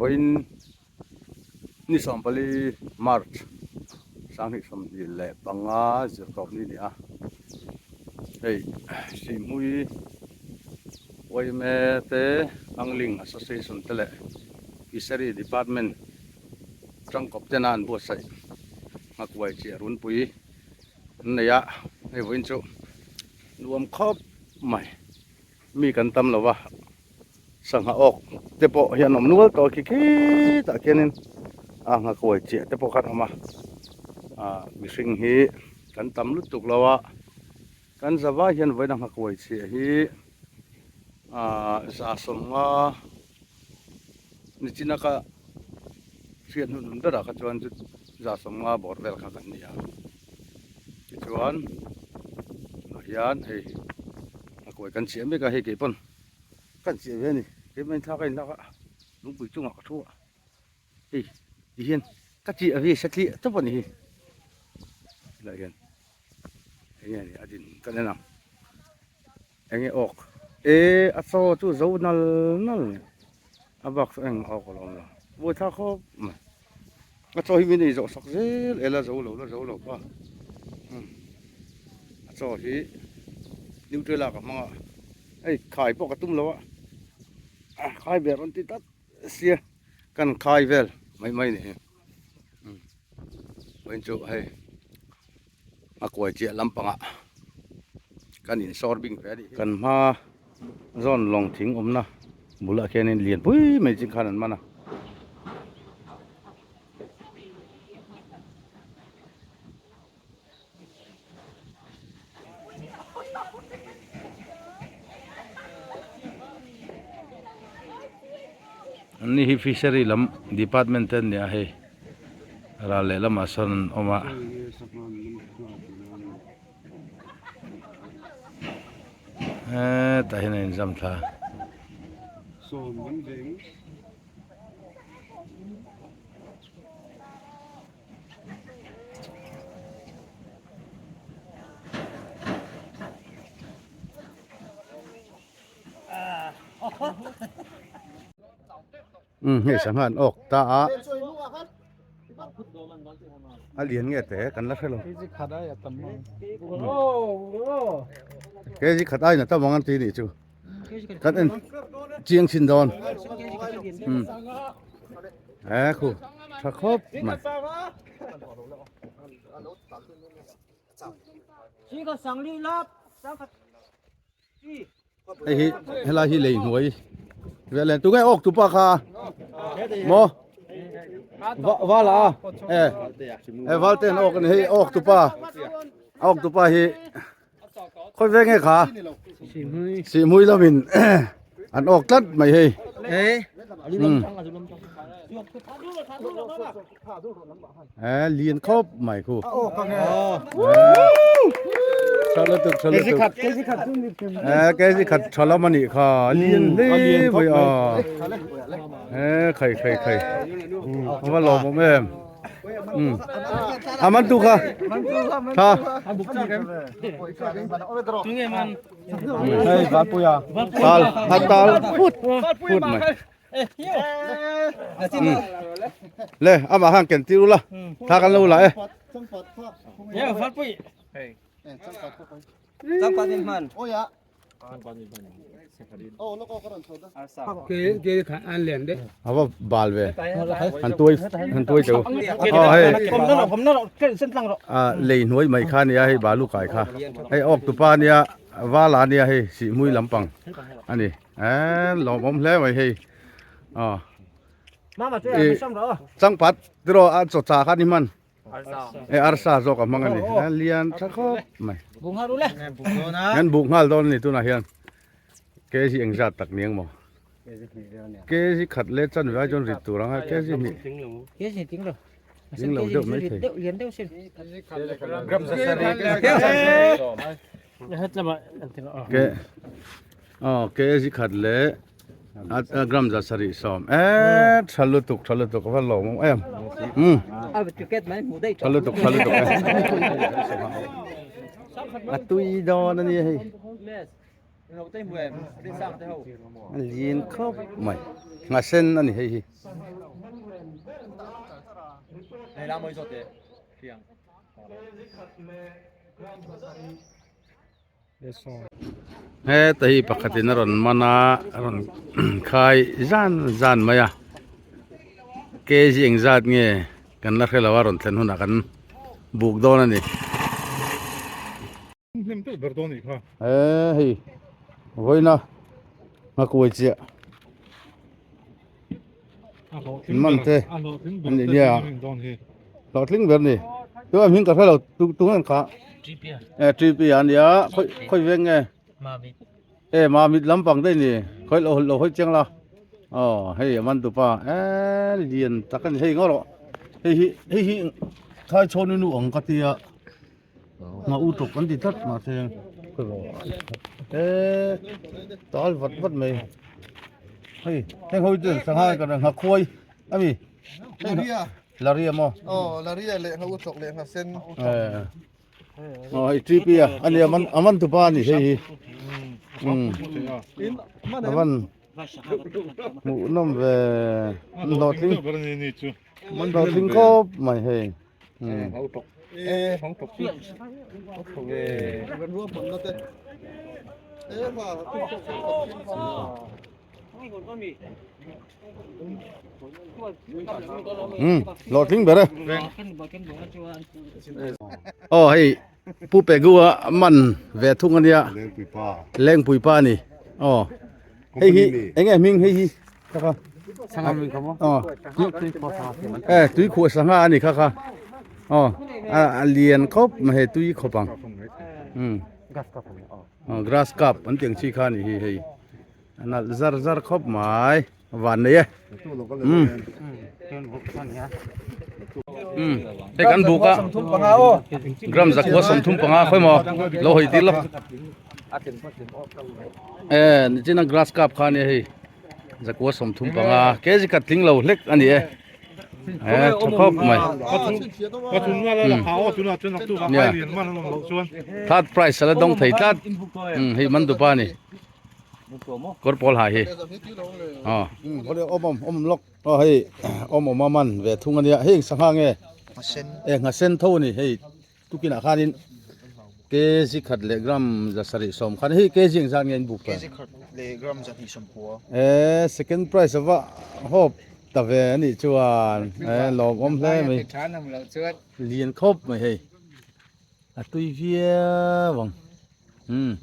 Vawiin ni sawmpali March sanghnih sawmhnih leh panga zirtawp ni a ni a hei Sihhmui yma te Angling Association te leh Fishery Department tangkawp tena an buatsaih nghakuai chiah runpui an nei a hei vawiin chu nuam khawp mai mi kan tam lo va sangha awk te pawh hian awm nual tawh khi khitah khianin a nghakuai chiah te pawh khan a awm a ah mihring hi kan tam lutuk lo a kan za vai hian vawiin a nghakuai chiah hi ah za sawmnga Nichina ka hriat hnu nun berah kha chuan chu za sawmnga bawr vel kha kan ni a, tichuan ah hian hei a kawi kan chiah mek a hei kei pawn kan chiah ve a ni keimah in thla ka inlak a lungpui chungah ka thu a hei ti hian ka chiah ve satliah tawp a ni hi tilai hian enge a nih a din ka en ang. Enge awk e a chaw chu zo nal nal a bak chu eng awk a lo awm lo buai thlak khawp mai a chaw hi min ei zawh sak zel e la zo lo la zo lo pa a chaw hi nutella ka hmang a hei khai pawh ka tum lo a a khai ber rawn ti tlat sia kan khai vel mai mai a ni hi vawiin chu hei. A kuai chiah lampangah kan insawr bing ve a nih hi. Kan hma zawn lawng thing awmna bulah khianin lian pui mai chi khan an man a. An ni hi fishery lam department te an ni a hei. Ral leh lamah sawn an awm a. Hetah hian a inzam thla. Umm hei sangha an awk ta a a lian nge te kan la hre lo kg khat aiin a tam ang an ti nih chu kan en chiang chin dawn umm he khu tha khawp mai. Hei hi helai hi lei hnuai vel en tunge awk tupa kha maw va vala a e e valte an awk ani hei awk tupa awk tupa hi khawi veng nge kha sihmui lamin an awk tlat mai hei e lian khawp mai khu kg khat tha lam anih kha lian hle mai a e khai khai khai a va lawm awm em a man tu kha tha hei vanpuia tal a tal phut phut mai Le amah khan ken tir ula tha kan lo la e. Ava bal ve han tuai han tuai teu a hei a lei hnuai mai kha nia hei balu kai kha hei awk tupa nia vala nia hei sihhmui lampang ani. Eee lawmawm hle mai hei aw i changpat tiraw a chaw chah kha ni hman e arsa zawk a hmang a ni a lian tha khawp mai hian buk nghal dawn a ni tunah hian kg engzat tak ni ang maw kg khat leh chanve ai chuan rit tur ang a kg hnih. Tling lo deuh mai thei. Ke aw kg khat leh a gram 710 e tha lutuk tha lutuk a va lawm awm em um tha lutuk tha lutuk e a tui dawn a nia hei. A lin khawp mai nghasen a ni hei hi. Heta hi pakhatin a rawn man a a rawn khai zan zan mai a kg engzat nge kan la hre lo a rawn thlen hunah kan buk dawn a ni. Hnem deuh ber dawn nih kha. He hei vawiina nghakuai chiah man te an nih nia hlawhtling ber ni tu a hming ka hre lo tu tu nge kha e TP a nia khawi khawi veng nge e mamit lampang daih ni khawi lo lo hawi chiang la aw hei a man tupa e lian tak a ni hei ngaw rawh hei hi hei hi thai chhawn inu ang ka tia. Nga u tawk an ti tlat mahse e tal vat vat mai hei heng ho hi chu sangha kan ngha khuai ami Laria Laria maw aw Laria leh ngha u tawk leh ngha sen aw hei TP a ani a man a man tupa ani hei hi a man hmuh nawm ve hlawhtling hlawhtling khawp mai hei. Hlawhtling ber e. Aw hei Pu Pegu a man ve thung ania. Lengpui pa a ni. Aw hei hi eng nge hming hei hi. Kha kha. Sangha mi kha maw? Aw. Eh tui khuah sangha a ni kha kha. Aw a lian khawp mai hei tui khawp ang. Um. Grass carp ang aw. Aw grass carp an tih ang chi kha a ni hi hei. A nalh zar zar khawp mai. Van nei e. Um. Um. Hei kan buk a. Gram zakua 35 khawi maw lo hawi tir lo. Eh nichina grass carp kha a nia hei. Zakua 35 kg khat tling lo hlek a ni e eh tha khawp mai third prize ala dawng thei tlat hei man dupa a ni kawr pawl ha hi aw awm awm awm lawk aw hei awm awm a man ve thung a nia hei sangha nge eh nghasen tho a ni hei. Tukinah khanin kg khat leh gram 710 khan hei kg engzat nge in buk ta? Kg khat leh gram 210. E second prize ava hawp ta ve a nih chuan e lawmawm hle mai. Lian khawp mai hei a tui viau ang. Umm.